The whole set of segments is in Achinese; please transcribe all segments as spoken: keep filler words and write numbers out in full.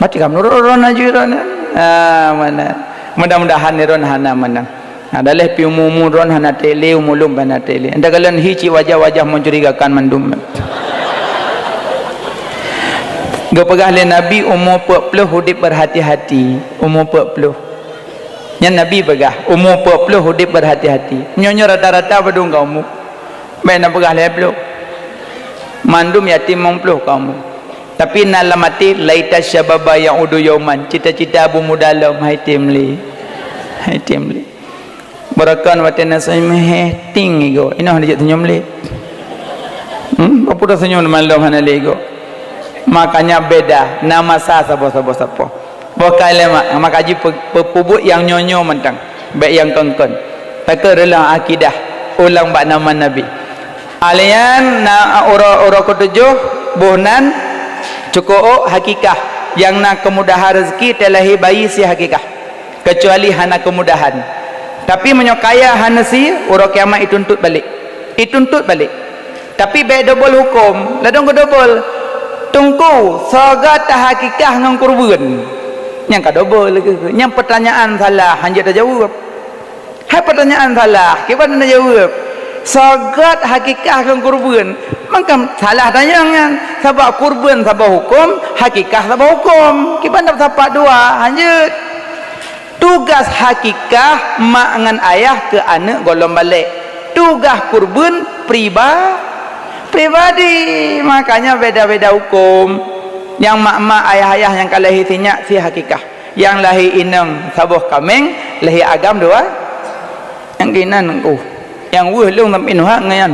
Pati kamoe droe-droe na jih droe nyan. Ah, mana? Mudah-mudahan droe hana meunan. Nah, daleh pi umu-umu droe hana tele, umu lôn hana tele. Entah kalian hi cit wajah-wajah mencurigakan mandum. Geupeugah lé Nabi, umu peuet ploh udeb berhati-hati. Umu peuet ploh. Nyan Nabi peugah, umu peuet ploh udeb berhati-hati. Nyoe-nyoe rata-rata padum ka umu. Bèk na peugah lhèe ploh. Mandum yatim limong ploh ka umu. Tapi na lam até, "Laita syababa ya'udu yauman." Cita-cita bu muda lom hai tem lé. Hai tem lé. Beurakan watèe na senyum heh ting igoe. Inoe dijak senyum lé. Hmm, peue senyum malom hana lé igoe. Makanya beda, na masa saboh-saboh sapo. Boh kai lé mak, maka jih pe-, pe-, peubuet nyang nyoe-nyoe mantong, bèk nyang kon-kon. Takheun reuloh akidah, ulang bak nama Nabi. Alian na uroe, uroe ketujoh, boh nan cukôp hakikah, nyang na keumudahan reuzeki teulahé bayi si hakikah, keucuali hana keumudahan. Tapi meunyoe kaya hana si, uroe kiamat ituntot balek. Ituntot balek. Tapi bèk dobol huköm, ladôm geudobol. Teungku, soe gét tahakikah ngon keureubeuen? Nyang ka dobol lagèe, nyang peutanyaan salah, hanjeuet tajaweueb. Hai peutanyaan salah, kiban tajaweueb? Soe gét hakikah ngon keureubeuen? Mangkam salah tanyong nyan, sabab keureubeuen saboh huköm, hakikah saboh huköm. Kiban tasapat dua, hanjeuet. Tugaih hakikah mak ngon ayah keu aneuk gohlom balek. Tugaih keureubeuen priba-, pribadi. Makanya beda-beda huköm. Nyang mak-mak, ayah-ayah nyang ka lahé sinyak si hakikah. Nyang lahé inong saboh kaméng, lahé agam dua. Nyang keunan ku. Nyang weueh lôn sampoe nyoe nyan.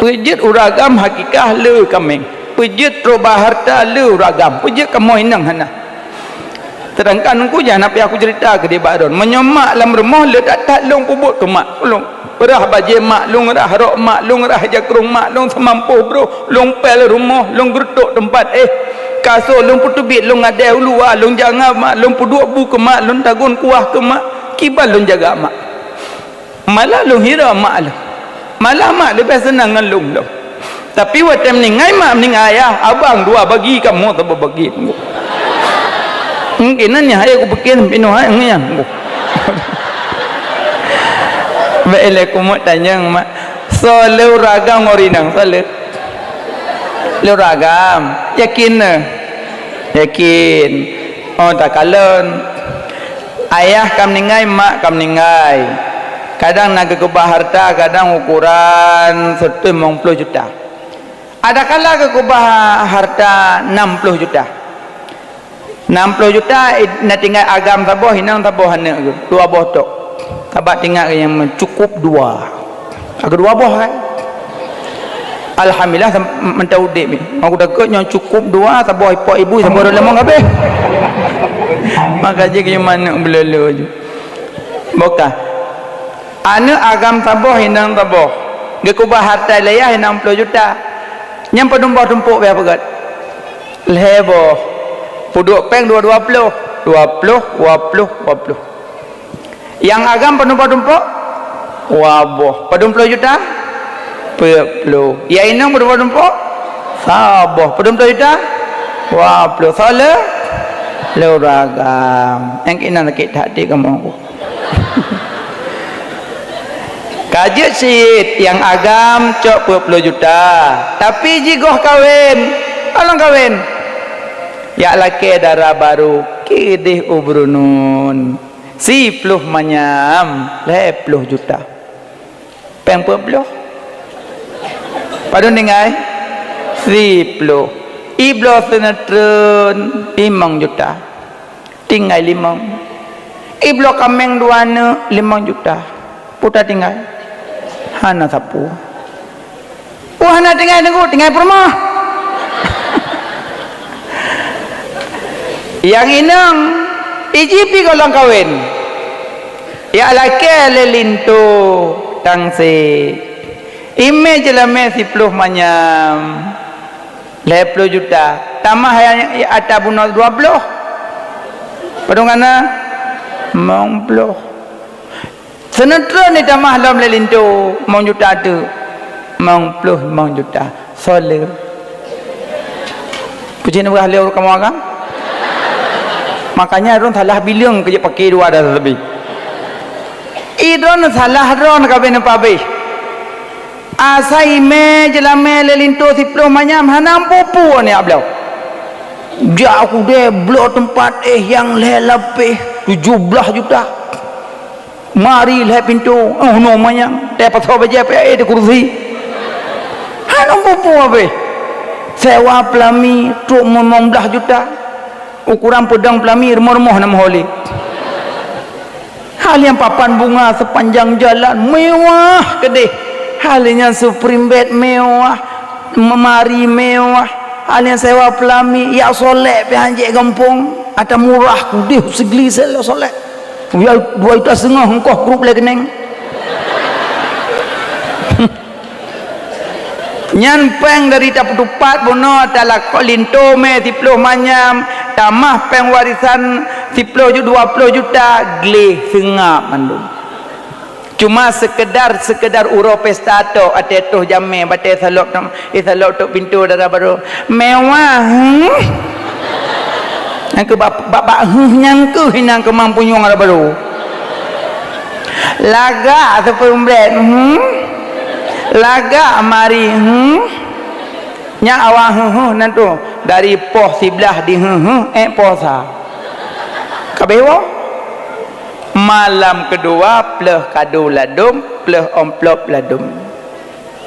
Peue jeuet ureueng agam hakikah le kaméng. Peue jeuet trok ba hareuta le ureueng agam. Peue jeuet kamoe inong hana. Seudangkan ku nyan, hana payah kuceurita keu dibak droen. Meunyoe mak lam rumoh le that-that lôn peubuet keu mak lôn. Rhah bajée mak lôn, rhah rok mak lôn, rhah jakrong mak lôn, seumampoh broh lôn pel rumoh, lôn geureutôk teumpat éh. Kasô lôn peuteubiet, lôn gadée u luwa, lôn jangab mak lôn, peuduek bu keu mak lôn, tagun kuah keu mak. Kiban lôn jaga mak. Malah lôn hirau mak lôn. Malah mak leubeh seunang ngon lôn lom. Tapi watée meuninggai mak, meuninggai ayah, abang dua bagi, kamoe saboh bagi. Mungkin nyan hai kupikir pinoh hai nyan. Bèk lé kumeuet tanyong mak. Soe le ureueng agam ngon inong, soe le? Le ureueng agam. Yakin neuh? Yakin. Oh, takalon. Ayah ka meuninggai, mak ka meuninggai. Kadang na geukeubah hareuta, kadang ukoran seuteun limong ploh juta. Adakala geukeubah hareuta nam ploh juta. Nam ploh juta, na tinggai agam saboh, inong saboh aneuk geuh, dua boh tok. Sabab tinggai nyang meucukup dua. Ka dua boh kan? Alhamdulillah, sam-, mantong udeb ni. Aku takot nyang cukup dua, saboh ipok ibu, saboh ureueng limong habéh. Maka jih keu manok beulolo ju. Bukah. Aneuk agam saboh, inong saboh. Geukeubah hareuta lé ayah inong ploh juta. Nyang padum boh tumpôk bèe peugét? Lhèe boh. Peuduek péng dua, dua ploh. Dua ploh, dua ploh, dua ploh. Nyang agam padum boh tumpôk? Dua boh. Padum ploh juta? Peuet ploh. Nyang inong padum boh tumpôk? Saboh. Padum ploh juta? Dua ploh. Soe le? Le ureueng agam. Nyang keunan sakét that di kamoe. Ka jeuet cit nyang agam cok peuet ploh juta, tapi jigoh kawén. Along kawén. Jak lakée dara barô keudeh u Brunun. Siploh manyam, lhèe ploh juta. Péng peuet ploh? Padum tinggai? Siploh. Ibloe seuneutreun limong juta. Tinggai limong. Ibloe kaméng dua aneuk limong juta. Peue tatinggai? Hana sapeue. Oh, hana tinggai teungku, tinggai peurumoh. Nyang inong, iji pi gohlom kawén. Jak lakée lé linto tangse. Imé jeulamé siploh manyam. Lhèe ploh juta. Tamah nyang ata bunoe dua ploh. Padum ka na? Limong ploh. Seuneutreun jitamah lom lé linto, limong juta teuk. Limong ploh limong juta. Soe le? Cit neubeurah lé ureueng kamoe agam. Makanya droen salah bileueng keu jeuet paké dua dara teubi. Idroen salah droen ka bèk neupabéh. Asai mè jeulamè lé linto siploh manyam hana meupu-pu aneuk bloe. Jak keudè bloe teumpat éh nyang lhèe lapéh tujoh blaih juta. Mari lhèe pintoe, oh, no manyang, teupasoe bajèe peuék di kursi. Hana meupu-pu abéh. Sewa peulami trok limong blaih juta. Ukuran peudong peulami rumoh-rumoh na meuhôi lé. Hal nyang papan bunga sepanjang jalan mewah keudéh. Hal nyang spring bed mewah, lemari mewah. Hal nyang sewa peulami, jak solek pih hanjeuet gampông. Ata murah keudéh seugli sel solek. Dua juta seungoh engkoh grup lé keuneng. Nyan péng dari tapeutupat bunoe talakoe linto mè siploh manyam, tamah péng warisan siploh ju-, dua ploh juta, gleh seungab mandum. Cuma sekedar, sekedar uroe pesta tok, até toh jamé, batée salop tok, eh, salop tok pintoe dara barô. Mewah, hmm? Nyang keu bak, bak, bak, hmm, nyang keuh inong keumang punyueng dara barô. Lagak seupeumbret, hmm? Lagak mari, hmm? Nyan awak, hmm, hmm, nan tu. Dari poh siblaih di, hmm, hmm, ék poh sa. Kabéh woe. Malam keudua, pleuh kado ladôm, pleuh amplop ladôm.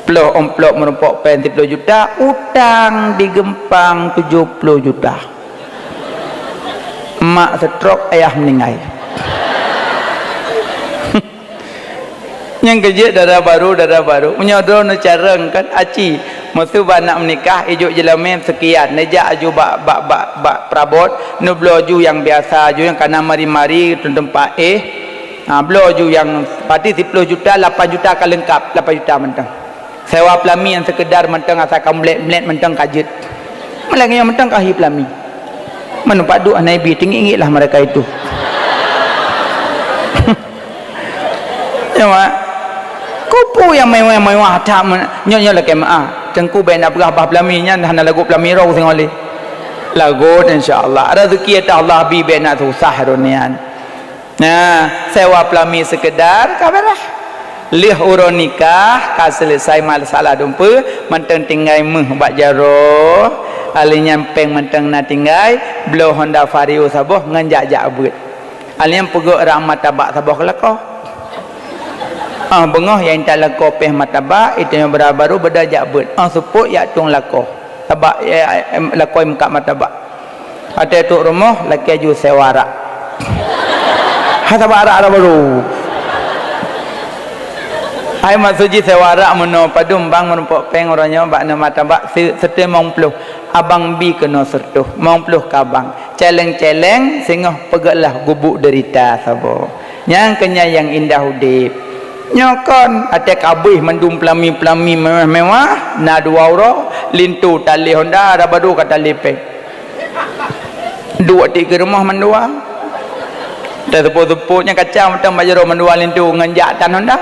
Pleuh amplop meurumpok péng siploh juta, utang di Geumpang tujoh ploh juta. Mak stroke, ayah meuninggai. Nyang keujeuet dara barô, dara barô. Meunyoe droeneuh carông kan, aci, meuseu bak nak meunikah, ijok jeulamé seukian, neujak aju bak, bak, bak, bak peurabot, neubloe aju nyang biasa, aju nyang kana mari-mari, teumpat éh. Ha, bloe aju nyang pati siploh juta, lapan juta ka leungkap, lapan juta mantong. Sewa peulami nyang seukeudar mantong asai ka meulet-meulet mantong ka jeuet. Meulagée nyoe mantong ka hi peulami. Meunumpak duek hana ibi, teungiek-ngiek lah mereka itu. Ya, Mak. Kupu nyang mewah-mewah that men-, nyoe, nyoe lakée meuah. Teungku bék na peugah bah peulami nyan hana lagu peulami roh singoh lé. Lagu, insya Allah. Rezeki ateueh Allah bi bék na susah droe nyan. Nah, sewa peulami seukeudar ka beureh. Lheueh uroe nikah ka seuleusai masalah dumpeue, mantong tinggai méuh bak jaroe. Alèh nyan péng mantong na tinggai, bloe Honda Vario saboh ngon jak-jak beuet. Alèh nyan peugöt rang martabak saboh keu lakoe. Ah, beungoh nyang intat lakoe péh martabak, iteunyoe beurah barô beudôh jak beuet. Ah, seupôt jak tueng lakoe. Sabab, eh, eh, lakoe meukat martabak. Watée trok rumoh, lakée ju sewa rak. Ha, sewa rak dara barô. Hai maksud jih sewa rak meunoe padum bang meurumpok péng uroe nyoe bak na martabak se-, seutôt limong ploh. Abang bi keunoe seureutoh, limong ploh keu abang. Celeng-celeng singoh peugöt lah gubuk deurita saboh. Nyang keu nyan nyang indah udeb. Nyoe kon, watée ka abéh mandum peulami-peulami mewah-mewah, na dua uroe, linto talé Honda, dara barô ka talé péng. Duek tieb keu rumoh mandua. Teuseupo-seupo nyan kacau mantong bak jaroe mandua linto ngon jak tan Honda.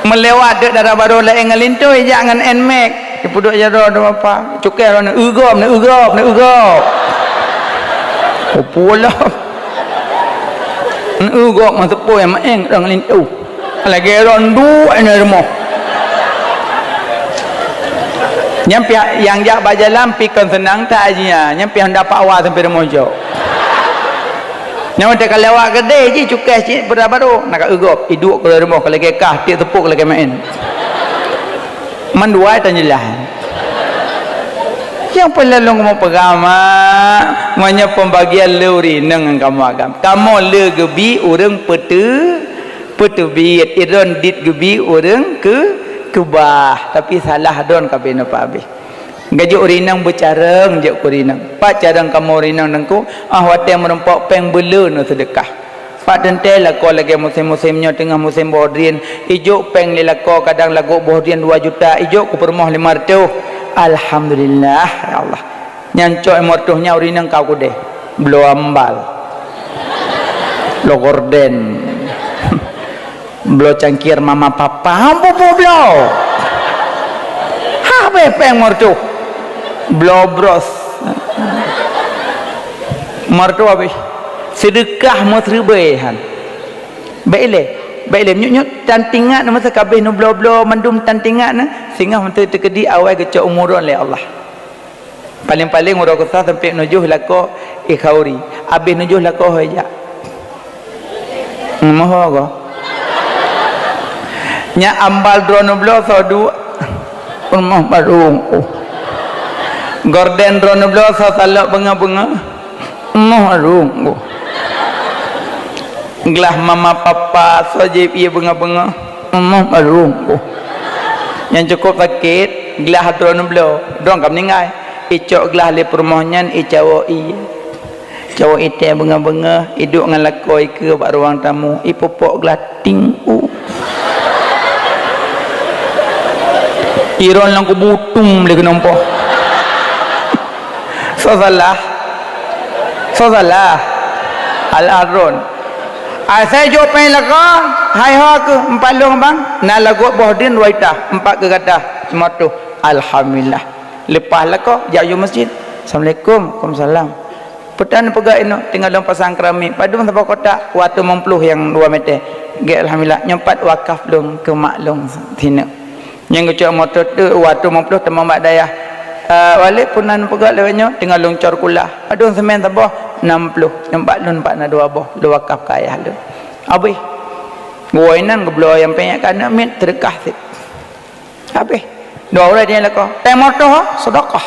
Meulewat deuk dara barô laén ngon linto ijak ngon Nmax. Ipeuduek jaroe dua apa. Cukai roh na eugop, na eugop, na eugop. Opo lah. Na eugop ngon seupôt nyang maén ngon linto. Lagée ron duek nyan rumoh. Nyang pihak nyang jak bak jalan pi kon seunang that jih nyan. Nyang pih dapat wa sampai rumoh jok. Nyang watée ka lewat keudeh jih cukai cit beurah barô, na ka eugop, iduek keu rumoh ka lagée kah, tiek teupeuk lagée maén. Mandua tan jeulaih. Nyang peulalu kamoe peugah, Mak, meunyoe pembagian le ureueng inong ngon kamoe agam. Kamoe le geubi ureueng peuteu-, peuteubiet, idon dit geubi ureueng keu-, keubah. Tapi salah don ka binoe pabeh. Gajok ureueng inong beucarông jok keu ureueng inong. Pat carông kamoe ureueng inong teungku, ah watée meurumpok péng beuleu neu seudeukah. Pat teuntée lakoe lagée musém-musém nyoe teungoh musém boh drien, ijok péng lé lakoe kadang lagoe boh drien dua juta, ijok keu peurumoh lima reutôh. Alhamdulillah, ya Allah. Nyan cok lima reutôh nyan ureueng inong ka keudeh. Bloe ambal. Bloe gorden. Bloe cangkir mama papa, hom pupu bloe. Habéh péng meureutoh. Bloe bros. Meureutôh abéh. Seudeukah meuseureubée han. Bék ilée. Bék ilée. Nyut-nyut tan tingat na masa ka abéh neubloe-bloe mandum tan tingat na. Singoh meuteue teukeudi awai geucok umuron lé Allah. Paléng-paléng uroe keusa sampoe neujôh lakoe i khauri. Abéh neujôh lakoe hôi jak. Moho ko. Nyak ambal droeneuh bloe soe dua. Rumoh barô. Gorden droeneuh bloe soe salok beungoh-beungoh. Rumoh barô. Glah mama papa soe jieb ié beungoh-beungoh. Rumoh barô. Nyang cukôp sakét, glah droeneuh bloe. Droeneuh ka meuninggai. Icok glah lé peurumoh nyan, icawoe ié. Cowok itée beungoh-beungoh, iduek ngon lakoe ikeue bak ruang tamu, ipupok glah ting u. Iron lam kubu tum lé keunoe poh. Soe salah? Soe salah? Al-Harun. Asai jok péng lakoe, hai ho keuh empat lôn bang, na lagot boh dien dua juta, empat keu gata, lima reutôh. Alhamdulillah. Leupah lakoe, jak u masjid. Assalamualaikum. Waalaikumsalam. Peue tan peugah inoe, teungoh lôn pasang keramik, padum saboh kotak, dua reutôh limong ploh nyang dua meter. Gét alhamdulillah, nyoe pat wakaf lôn keu mak lôn sineuk. Nyang geucok moto teuk, dua reutôh limong ploh teuma bak dayah. Eh, Walid peue nan peugah lewat nyoe, teungoh lôn cor kula. Padum semen saboh, enam ploh. Nyoe bak lôn pat na dua boh, lôn wakaf keu ayah lôn. Abéh. Geuwoe inan geubloe nyang panyang ka aneuk miet, seudeukah cit. Habéh. Dua uroe dia lakoe. Teumotoh, sedekah.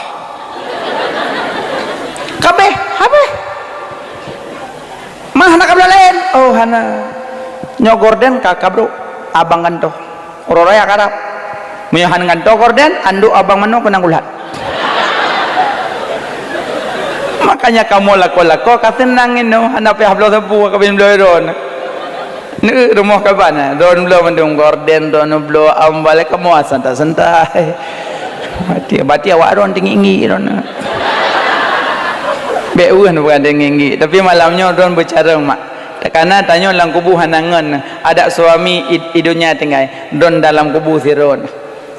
Kabéh, habéh. Mah hana kabloe laén? Oh, hana. Nyoe gorden ka kabrok. Abang gantoh. Uroe raya karab. Meunyoe han gantoh gorden, andok abang manoe keunong gulat. Makanya kamoe lakoe-lakoe ka seunang inoe, hana payah bloe sapeue, ka bin bloe droeneuh. Neu rumoh kaban, eh, droeneuh bloe mandum, gorden droeneuh bloe, ambal, kamoe santai-santai. Bati, bati awak droeneuh tinggi-tinggi droeneuh. Bék weueh bukan tinggi-tinggi, tapi malam nyoe droeneuh beucarông mak. Takana tanyoe lam kubu hana ngon, adak suami i, i donya tinggai, droeneuh dalam kubu sidroe.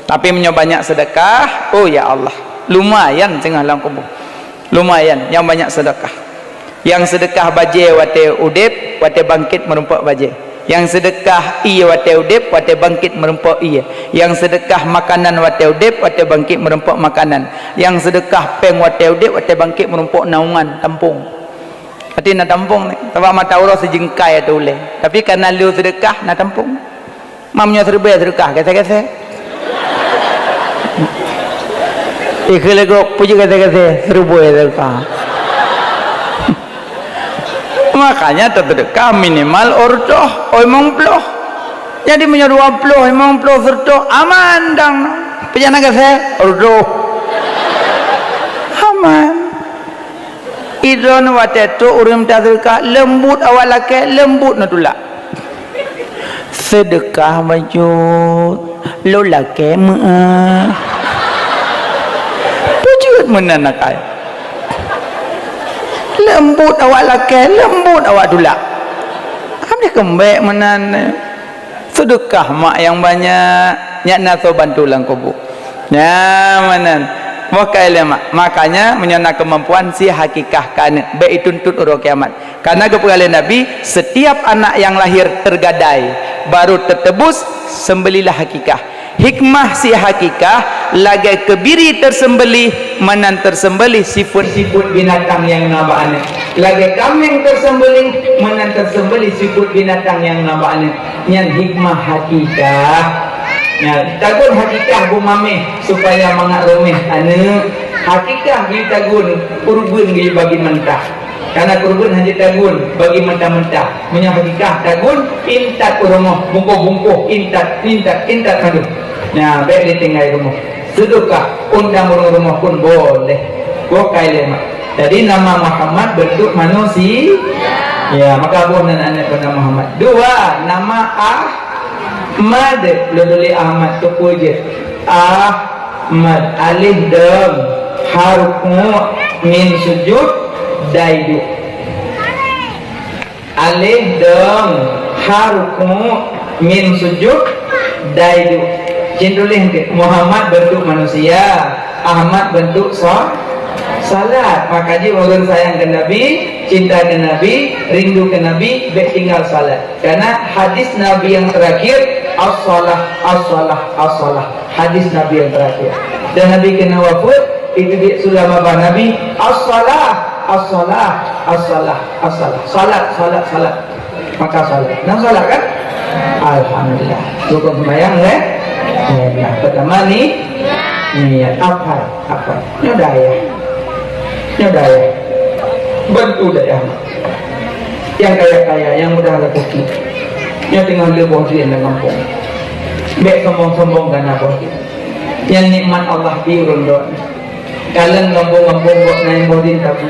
Tapi meunyoe banyak sedekah, oh ya Allah, lumayan singoh lam kubu. Lumayan nyang banyak sedekah. Nyang seudeukah bajée watée udeb, watée bangkét meurumpok bajée. Nyang seudeukah ié watée udeb, watée bangkét meurumpok ié. Nyang seudeukah makanan watée udeb, watée bangkét meurumpok makanan. Nyang seudeukah péng watée udeb, watée bangkét meurumpok naungan, tampông. Arti na tampông ni, sabab mata uroe sijeungkai ateueh ulée. Tapi kana lheueh seudeukah na tampông. Mam nyoe seureubée seudeukah, gesée-gesée. Ikheun lé gob, peue jeuet gesée-gesée, seureubée seudeukah. Makanya teuseudeukah minimal uroe reutoh, limong ploh. Jadi meunyoe dua ploh, limong ploh, seureutôh, aman dang. Peue jeuet na gesée, uroe reutoh. Aman. Idroeneuh watée trok ureuëng mita seudeukah, leumbut awak lakée, leumbut neutulak. Seudeukah bacut, lôn lakée meuáh. Peue jeuet meunan akai? Leumbut awak lakée, leumbut awak tulak. Abéh keumbék meunan. Seudeukah mak nyang banyak, nyan na soe bantu lam kubu. Nyan meunan. Boh ka ilée mak. Makanya meunyoe na keumampuan, sie hakikah keu aneuk, bék ituntut uroe kiamat. Karena geupeugah lé Nabi, setiap anak yang lahir tergadai, baru tertebus, sembelihlah hakikah. Hikmah sie hakikah, lagée keubiri teuseumbelih, meunan teuseumbelih sifeuet-sifeuet binatang nyang na bak aneuk. Lagée kaméng teuseumbelih, meunan teuseumbelih sifeuet binatang nyang na bak aneuk. Nyan hikmah hakikah. Nyan, tagun hakikah beumaméh supaya mangat roméh aneuk. Hakikah geuyue tagun, kurban geuyue bagi mantah. Karena kurban hana tagun, bagi mantah-mantah. Meunyoe hakikah tagun, intat u rumoh, bungkôh-bungkôh, intat, intat, intat mandum. Nyan, bék lé tinggai rumoh. Seudeukah, undang ureuëng rumoh pun boleh. Boh ka ilée mak. Jadi, nama Muhammad bentuk manusia. Ya, maka boh nan aneuk bernama Muhammad. Dua, nama Ahmad. Lôn tuléh Ahmad, teupeue jeuet. Ahmad, alif dom, ha ruku' mim sujud, dai duek. Alif dom, ha ruku' mim sujud, dai duek. Cit tuléh engkeuh, Muhammad bentuk manusia. Ahmad bentuk sa-, salat. Maka jih ureuëng sayang keu Nabi, cinta keu Nabi, rindu keu Nabi, bék tinggal salat. Karena hadis Nabi yang terakhir, "As-shalah, as-shalah, as-shalah." Hadis Nabi yang terakhir. Dan Nabi kena wafat, itu di sulamabah Nabi, "As-shalah, as-shalah, as-shalah, as-shalah." Salat, salat, salat. Maka salat. Nah, salat kan? Alhamdulillah. Rukun sembahyang, eh? Eh, nah, pertama ni, niat. Apa? Apa? Nyoe dayah. Nyoe dayah. Bantu dayah. Yang kaya-kaya, yang mudah rezeki. Yang tengah leuboh jih dalam kampung. Bék sombong-sombong gana boh jih. Yang nikmat Allah di ureuëng dok. Kalon gampông-gampông buat naik bodin tapi.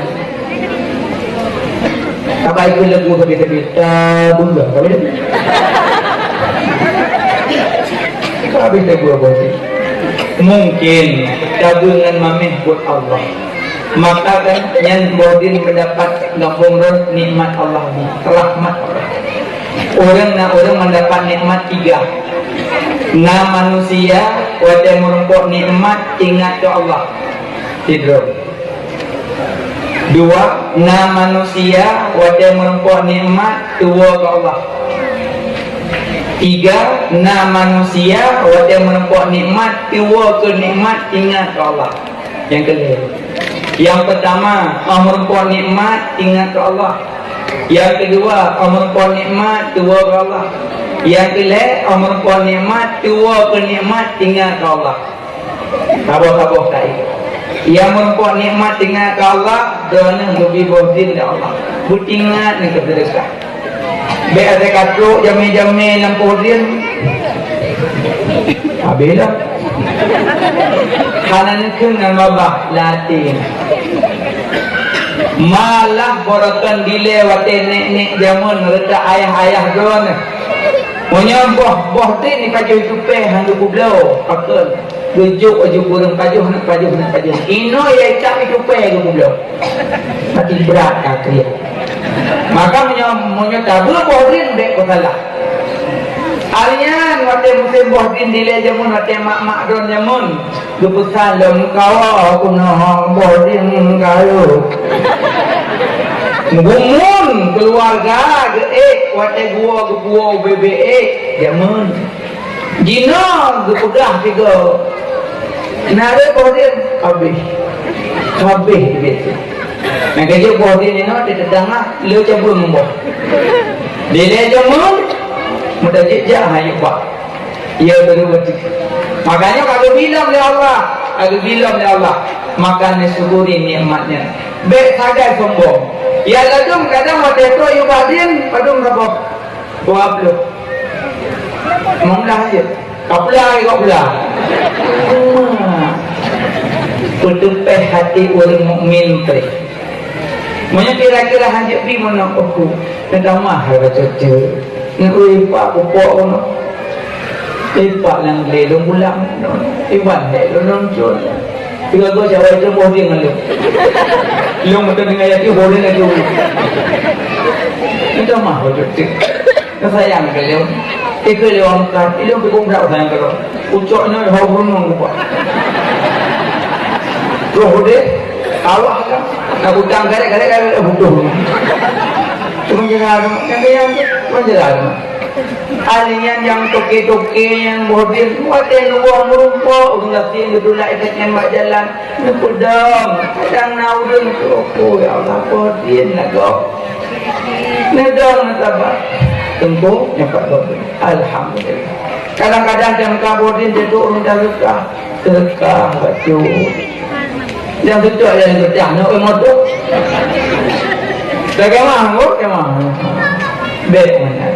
Tabai ke lagu tapi-tapi. Tabun dah, tapi tapi. Habis lagu apa sih? Mungkin tabungan mameh buat Allah. Maka kan nyan bodin mendapat gampông ron nikmat Allah ni, rahmat Allah. Ureuëng na ureuëng mendapat nikmat tiga. Na manusia watée meurumpok nikmat ingat ke Allah. Sidroe. Dua, na manusia watée meurumpok nikmat tuwo ke Allah. Tiga, na manusia watée meurumpok nikmat tuwo ke nikmat ingat ke Allah. Yang kelima. Yang pertama, meurumpok nikmat ingat ke Allah. Yang kedua, meurumpok nikmat tuwo ke Allah. Yang kelhée, meurumpok nikmat tuwo ke nikmat ingat ke Allah. Saboh-saboh kali. Nyang meurumpok nikmat teuingat keu Allah, droeneuh geubi boh jih lé Allah. Beuteuingat nyan keu seudeukah. Bék asai ka trok jamé-jamé lam poh jih. Habéh dah. Hana neukheun ngon babah, lam até. Malah beureukon dilée watée nék-nék jameun reutah ayah-ayah droeneuh. Meunyoe boh, boh jih ni pajoh tupée han geupubloe, pakon. Geujok aju kureueng pajoh na, pajoh na, pajoh. Inoe ya itak itu pée geupubloe. Mati brat ka kriet. Maka meunyoe, meunyoe tabeuet boh jih bék peusalah. Alnyan watée musém boh jih dilée jameun, watée mak-mak droen jameun, geupeusan lom kawa keunoe boh jih kayu. Gumun keuluwarga geuék watée geuwoe geupuwoe ubé-bé ék jameun. Jinoe geupeugah sigoe, "Na rhot boh jih?" "Habéh." Habéh jih. Nyang ka jeuet boh jih jinoe teuteudangah le cabeueng boh. Dilée jameun, meutajak jak hayeu bak. Ia beureuti. Makanya ka geubi lom lé Allah, ka geubi lom lé Allah. Maka neusyukuri nikmat nyan. Bék sagai sombong. Ya ladum kadang watée trok yue bak jih, padum saboh. Dua puluh. Lima belas aja. Kapula lagi kapula. Peutupéh hati ureuëng mukmin teuh. Meunyoe kira-kira hanjeuet pi meunan uku, neutamah hai bacut jeuet. Neu-ui pak pupok unoe. Ipak nyang glé lôn pulang. Iban dek lôn lôn cun. Tiga gua jawai tu boh dia ngalung. Lôn betul dengan yakin boh dia ngalung. Neutamah bacut jeuet. Neusayang keu lôn. Ikeu lewat muka, ilôn peugumbrak sayang keu lôn. Ucok nyoe ho gunong kupak. Roh udeh, awah kan. Nak utang karek-karek, karek butuh. Cuma jalan, yang kaya, cuma jalan. Ahli nyan nyang toke-toke nyang boh bin, watée luwah meurumpok, ureuëng gasien geutulak ikat nyan bak jalan, neupeudong. Kadang na ureuëng teuh, "Oh, ya Allah, boh bin lagoe." Neudong, neusaba. Teungku, nyoe pat boh bin. Alhamdulillah. Kadang-kadang nyang ka boh bin teuh ureuëng dah seudeukah. Seudeukah bacut. Nyang beutôi nyang seudeukah, nyoe moto. Bagaimana, Bu? Bagaimana? Bék meunan.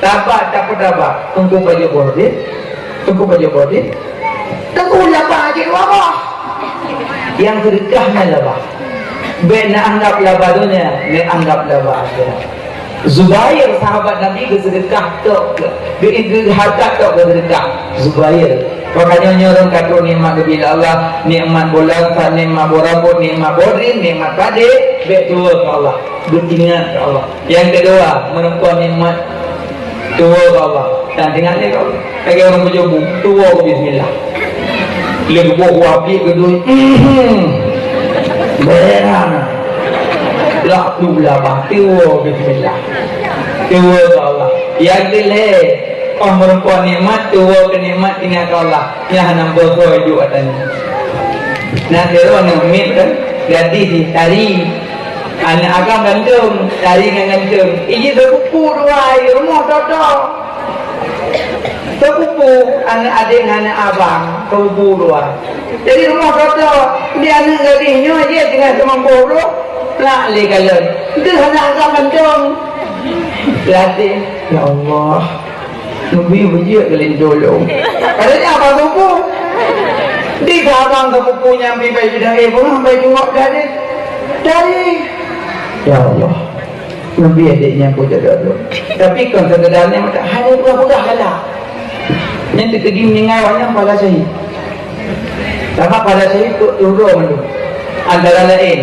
Taba, tak apa taba. Teungku pajoh boh bin. Teungku pajoh boh bin. Teungku laba aja dua boh. Nyang seudeukah nyan laba. Bék na anggap laba donya, na anggap laba akhirat. Zubair, sahabat Nabi, geuseudeukah tok, geu-, geu-, hareuta tok geuseudeukah. Zubair. Makanya nyoe ureuëng ka trok nikmat geubri lé Allah, nikmat bulan, sa-, nikmat boh rambut, nikmat boh drien, nikmat padé, bék tuwo keu Allah. Beuteuingat keu Allah. Nyang keudua, meurumpok nikmat tuwo keu Allah. Dan teuingat lé keu Allah. Lagée ureuëng beujobu, tuwo keu bismillah. Lé geuboh wapiek keudui. Beurang. Lak tu labah. Tuwo bismillah. Tuwo keu Allah. Nyang dilhèe, oh meureumpok nikmat, tuwo keu nikmat tinggai keu Allah. Nyan hana beusoe duek ata nyan. Nah, sidroe aneuk miet kan, gadih jitari. Aneuk agam ganteng, tari ngon ganteng. Iji seupupu dua, rumoh toto. Seupupu, aneuk adéng, aneuk abang, seupupu dua. Jadi rumoh toto, di aneuk gadih nyoe jih teungoh teumampoh brôk, nak lé kalon. Deuh aneuk agam ganteng. Latih, ya Allah. Leubeh beujeuet keu lintô lôn. Padahai abang seupupu. Di abang seupupu nyang pi bai bidang, eh, beungoh bai jungok dari. Dari. Ya Allah. Leubeh adék nyang peujeuet lôn. Tapi kon sekedar nyan, hana peugah-peugah galak. Nyan teukeudi meuninggai awak nyan pahala syahid. Sabab pahala syahid tu turun mandum. Antara laén,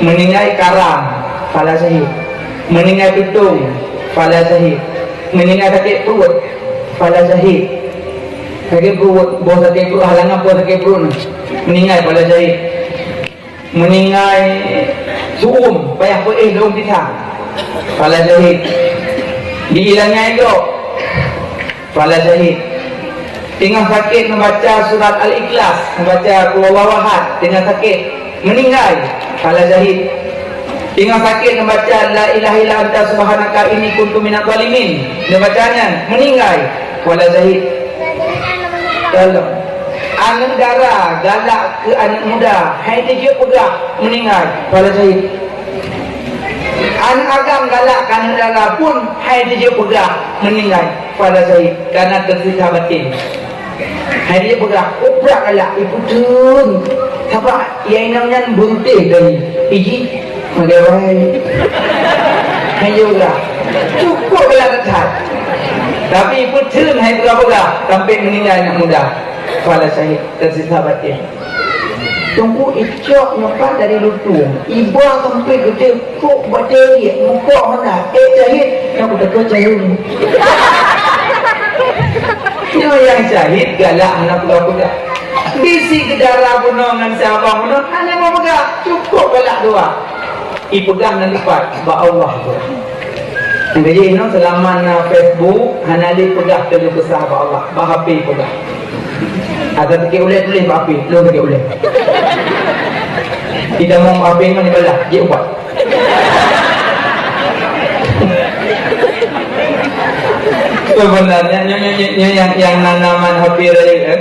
meuninggai karam, pahala syahid. Meuninggai tutong, pahala syahid. Meuninggai sakét pruet, pahala syahid. Sakét pruet, boh sakét pruet, halangan boh sakét pruet nyan. Meuninggai pahala syahid. Meuninggai su'um, payah peuéh daun pisang, pahala syahid. Diilangai gob, pahala syahid. Teungoh sakét neubaca surat Al-Ikhlas, neubaca Qul Huwallahu Ahad, teungoh sakét, meuninggai, pahala syahid. Teungoh sakét neubaca La ilaha illa anta subhanaka inni kuntu minadh dhalimin, neubaca nyan, meuninggai, pahala syahid. Tolong. Aneuk dara galak keu aneuk muda, hai teujeuet peugah, meuninggai, pahala syahid. Aneuk agam galak keu aneuk dara pun, hai teujeuet peugah, meuninggai, pahala syahid, karena teusiksa batin. Hai dia peugah, "Oh, brat galak, ipeutheun." Sabab ya inong nyan beuruteh dari iji, magai wahai. Hai dia peugah, "Cukup galak that." Tapi ipeutheun hai peugah-peugah, sampai meuninggai aneuk muda. Pahala syahid, teusiksa batin. Teungku icok nyoe pat dari lutung, iba sampai geude kok batèe riek, mukok hana, eh, syahid, nyang beutôi syahid. Nyoe nyang syahid galak hana peugah-peugah. Bisi geudara bunoe ngon si abang bunoe hana mau peugah, cukup galak dua. Ipeugah nan dipat, bak Allah peugah. Nyang keujih nyoe, seulamat na Facebook, hana lé peugah keuluh keusah bak Allah, bak H P peugah. Ata sakét ulèe tuléh bak H P, lôn sakét ulèe. Itamong bak H P ngon ibalah, jeuet ubat. Sebenarnya, nyoe, nyoe, nyoe, nyoe nyang, nyang nan, nan H P rayeuk, eh.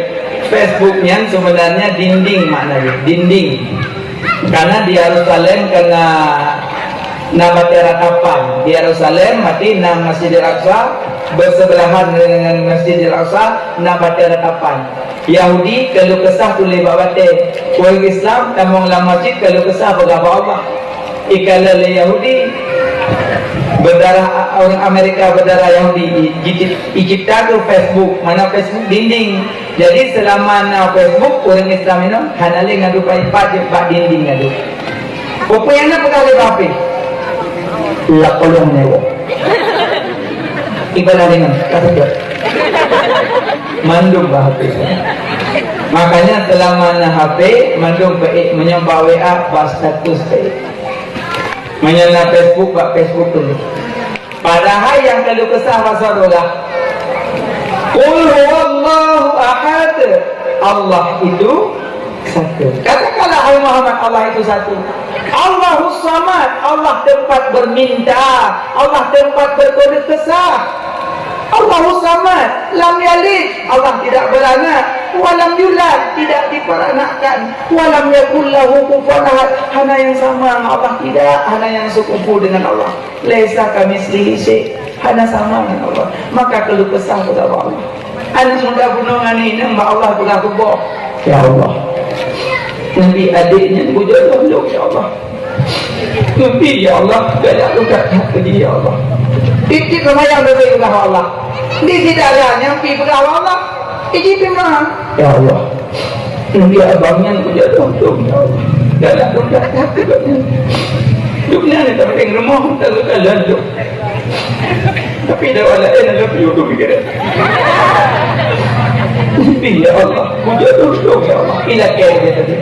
Facebook nyan sebenarnya dinding maknanya, dinding. Karena di Yerusalem kena na batèe ratapan. Di Yerusalem, berarti na Masjidil Aqsa, bersebelahan dengan Masjidil Aqsa, na batèe ratapan. Yahudi keuluh keusah tuléh bak batèe. Ureueng Islam tamong lam masjid keuluh keusah peugah bak Allah. Ikalon lé Yahudi, berdarah, ureueng Amerika berdarah Yahudi, i-, i-, icipta keu Facebook, mana Facebook dinding. Jadi, seulama na Facebook, ureueng Islam inoe hana lé ngadu, paih pat jeuet bak dinding ngadu. Peue-peue nyang na peugah lé bak H P? Lakoe lôn nyoe. Ibalah deungon, ka seutôt. Mandum bak H P. Makanya, seulama na H P, mandum peuék, meunyoe bak W A, bak status peuék. Meunyoe na Facebook, bak Facebook tuléh. Padahai nyang keuluh keusah bak saboh, "Qul huwallahu ahad." Allah itu satu. Katakanlah, "Hai Muhammad, Allah itu satu." Allahus samad, Allah tempat berminta, Allah tempat berkeuluh kesah. Allahus samad, lam yalid, Allah tidak beranak, wa lam yulad, tidak diperanakkan, wa lam yakul lahu kufuwan ahad, hana nyang sama ngon Allah, tidak, hana nyang seukupu dengan Allah. Laisa kamitslihi syai', hana sama ngon Allah. Maka keuluh kesah kepada Allah. Aneuk muda bunoe ngon inong bak Allah peugah keuboh, "Ya Allah, neubi adék nyan beujodoh lôn, ya Allah. Neubi, ya Allah, galak lôn that-that keu jih, ya Allah." Tiep-tiep seumayang neubi peugah bak Allah. Di sidara nyan pi peugah bak Allah. Iji pi meunan, "Ya Allah, neubi abang nyan beujodoh lôn, ya Allah. Galak lôn that-that keu gobnyan. Gobnyan nyang tapeudeng rumoh, tapeudeng lôn." Tapi dawa laén adalah peujudong kira. Mimpi, ya Allah. Kujak tuntung, ya Allah. Ilakée dia tadi.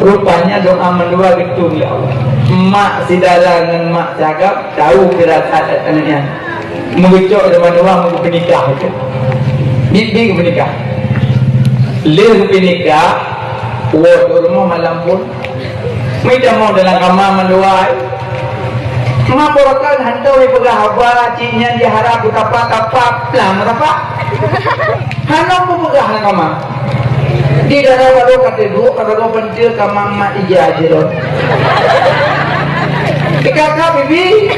Rupanya doa mandua geutung, ya Allah. Mak sidara ngon mak sagap tahu firasat aneuëk nyan. Meugucok di mandua, meugeupenikah itu. Bibi geupenikah. Lheueh geupenikah, woe u rumoh malam phon. Meutamong dalam kama mandua. Mak porokan hantom jipeugah haba, cit nyan jihara kutapa-tapa, plam tapa. Hana kupeugah na kama. Di dara baru kata duek, kata dua pentil kama mak ija jero. Dikaka bibi.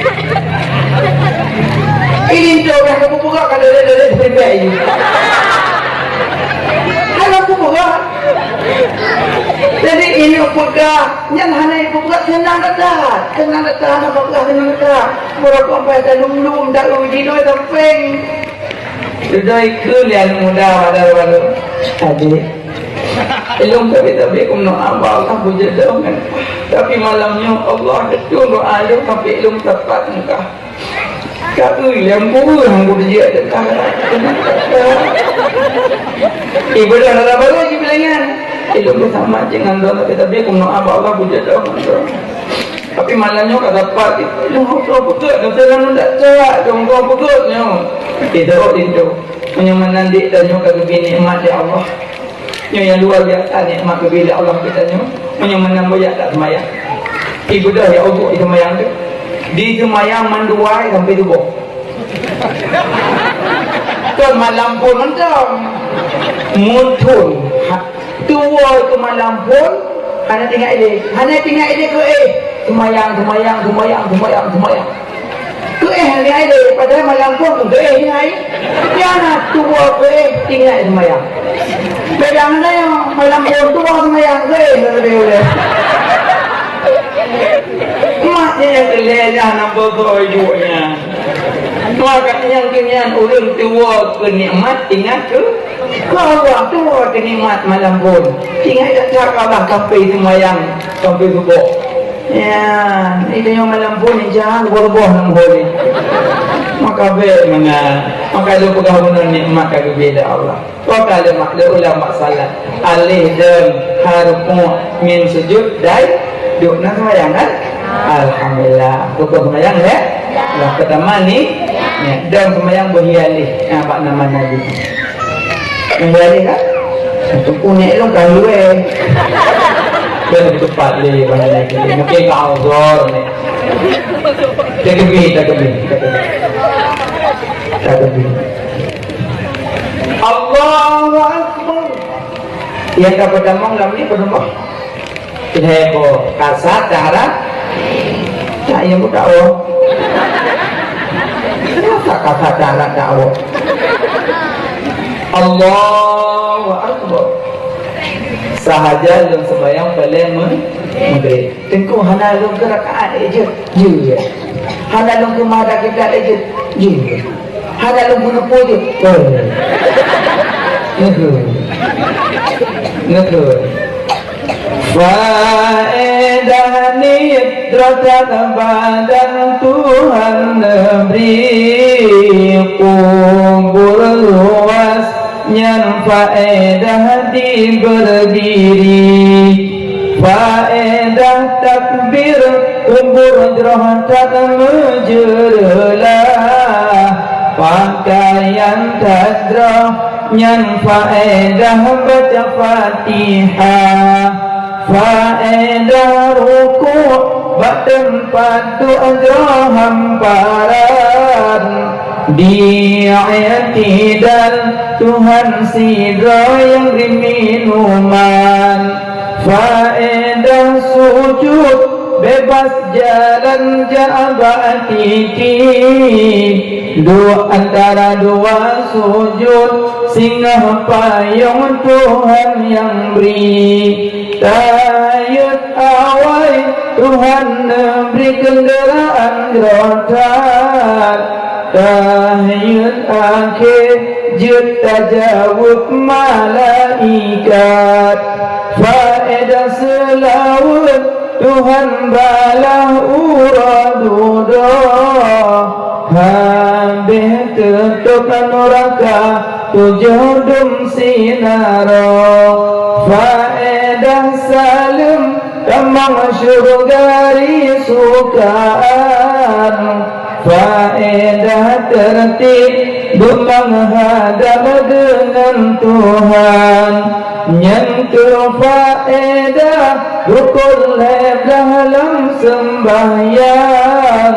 Ini tu dah kupeugah kata dere-dere seperti ini. Hana kupeugah. Jadi ini peugah, nyan hana ipeugah, seunang that, seunang that, hana peugah seunang that. Beurapa sampai talum-lum, tak uji noi sampeng. Sudah ikut lian muda pada baru. Adik. Ilung tapi-tapi kumno abang lah bujur dong kan. Tapi malam nyoe Allah itu doa ilung tapi ilung tepat muka. Tapi yang guru yang guru dia tetap. Ibadah dalam baru je bilangan. Ilung tu sama je ngan dong tapi tapi kumno abang Allah bujur dong kan. Tapi malam nyoe ka dapat, nyoe hok droe peugöt, nyoe teunan ndak cak, dong droe peugöt nyoe. Di dalam pintoe. Meunyoe meunan dik tanyoe ka geubri nikmat lé Allah. Nyoe nyang luar biasa nikmat geubri lé Allah keu tanyoe. Meunyoe meunan boyak tak seumayang. Ibadah ya Allah di seumayang tu. Di seumayang mandua sampai suboh. Kon malam phon mantong. Muthon. Ha, tuwoe keu malam phon, hana tinggai lé. Hana tinggai lé keu éh. Seumayang, seumayang, seumayang, seumayang, seumayang. Keu éh hana tinggai lé, padahai malam phon keu éh tinggai. Nyan na tuwoe keu éh tinggai seumayang. Beda ngon tanyoe, malam phon tuwoe seumayang keu éh hana tinggai lé. Mak nyan nyang keu lhèe nyan nampak keu ibu nyan. Maka nyang keu nyan ureueng tuwoe keu nikmat ingat keu, keu Allah, tuwoe keu nikmat malam phon. Ingat that-that keu Allah sampai seumayang, sampai suboh. Ya, itu nyang malam phon jangan suboh-suboh lam phon ni. Maka bèk meunan. Maka lôn peugah bunoe nikmat ka geubri lé Allah. Wa qala ma'lul ulama salat. Alif dan harfu min sujud dai duek na seumayang kan? Alhamdulillah. Rukun seumayang ya? Nah, pertama ni ya, dan seumayang beuhialih. Nah, bak nama Nabi. Beuhialih kan? Tungku ni elok kan luwe. Dia lebih cepat leh bahaya lagi. Mungkin kau zor ni. Takbir, takbir, takbir. Takbir. Allahu Akbar. Nyang ka peutamong lam ni peurumoh. Lhèe boh. Kasat, darat. Tak, nyang budak oh. Kenapa kasat, darat, tak oh? Allahu Akbar. Sahaja lôn seumayang paleng me-, maghrib. Teungku hana lôn keu rakaat, eh, jeuet. Jeuet. Hana lôn keu mada kiblat, eh, jeuet. Jeuet. Hana lôn keu luput, jeuet. Oh. Ngeuheun. Ngeuheun. Faedah nit droe that badan Tuhan neubri kubur luas. Nyan faedah di berdiri, faedah takbir, kubur jroh that meujeureulah, pakaian that jroh nyan faedah baca Fatihah. Faedah rukuk bak teumpat duek jroh hamparan. Di i'tidal Tuhan sidroe nyang bri minuman. Faedah sujud bebas jalan jak bak titi. Duek antara dua sujud singoh payong Tuhan nyang bri. Tayeuet awai Tuhan neubri keundeuraan jroh that. Tayeuet akhé jeuet tajaweueb malaikat. Faedah seulaweuet Tuhan balah uroe dudoe. Habéh teutôb nuraka Tujoh dum sinaroe, faedah saleuem tamong syeuruga risukaan. Faedah teurtib dumang hadab deungon Tuhan. Nyan keuh faedah rukon lhèe blah lam seumbahyang.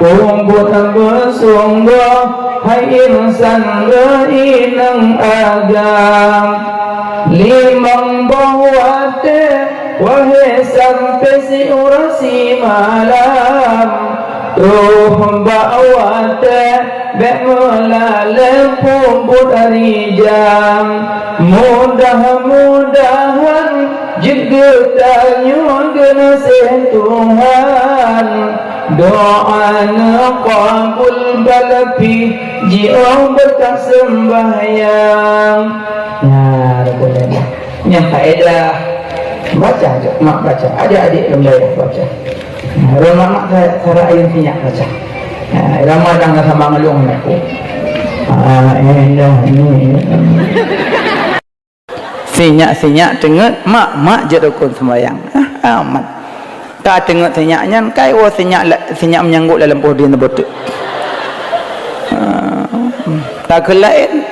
Peubuet beusunggoh hai insan geuinong agam. Limong boh watèe, wahé sampoe siuroe simalam. Troh bak watèe bèk meulalé peubuet rijang. Mudah-mudahan jeuet geutanyoe geunaséh Tuhan. Doa neuqabul balapi jiôh beureukat seumbahyang. Nah, rukon lima. Nyan faedah. Baca, mak baca. Adik-adik lom baca. Nah, ureueng mak-mak sa-, sara ayeueng sinyak baca. Nah, Ramadan ka sama ngon lôn aku. Ah, eh, dah, ni. Sinyak-sinyak teungeut, mak, mak jeuet rukon seumbahyang. Ah, amat. Ka teungeut sinyak nyan, kai woe sinyak la-, sinyak meunyanggot lam poh dien teubeuteuek. Ah, takheun laén,